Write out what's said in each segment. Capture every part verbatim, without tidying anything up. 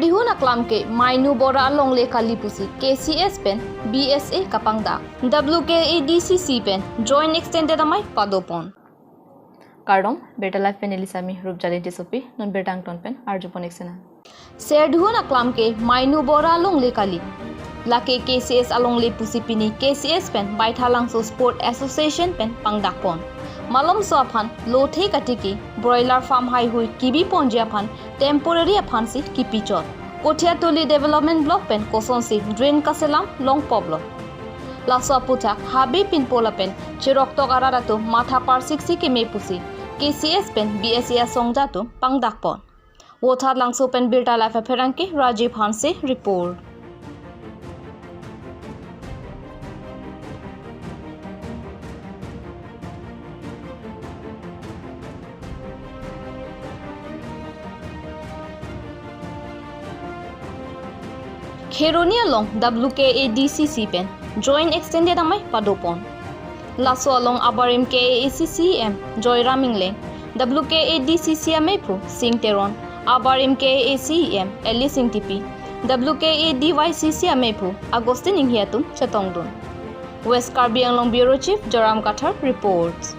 Dihun aklam ke Mainu Bora alongle kali pusi K C S pen B S A kapangdak. W K A D C C pen Joint Extended amei padopon. Kardom, Birta Live pen neli Sami Rupjali Tissopi, non birta angton pen arjupon ek sena. Serdihun aklam ke Mainu Bora alongle kali. Lake K C S alongle pusi pini K C S pen Baithalangso Sport Association pen pangdakpon. Malomso aphan lothe katiki broiler farm haihui kibiponji aphan temporary aphansi kipichot. Kothiatuli Development Block pen kosonsi drain kaselam longpoplo. Laso aputhak habe pinpo lapen cheroktok arat atum matha parsiksi keme pusi K C S pen B S A asongja atum pangdakpon. Vothatlangso pen Birta Live apherangke Rajiv Hanse report. Kheroni along W K A D C C pen Joint Extended amei padopon. Laso along abarim K A A C C E M Joyram Engleng, W K A D C C ameiphu Sing Teron, abarim K A A C E M Alice Ingtipi, W K A D Y C C ameiphu Augustine Enghee atum chetongdun. West Karbi Anglong Bureau Chief Joram Kathar reports.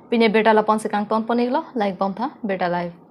Pini abirta lapu-ansi kangtonpon-iklo, langponpo Birta Live.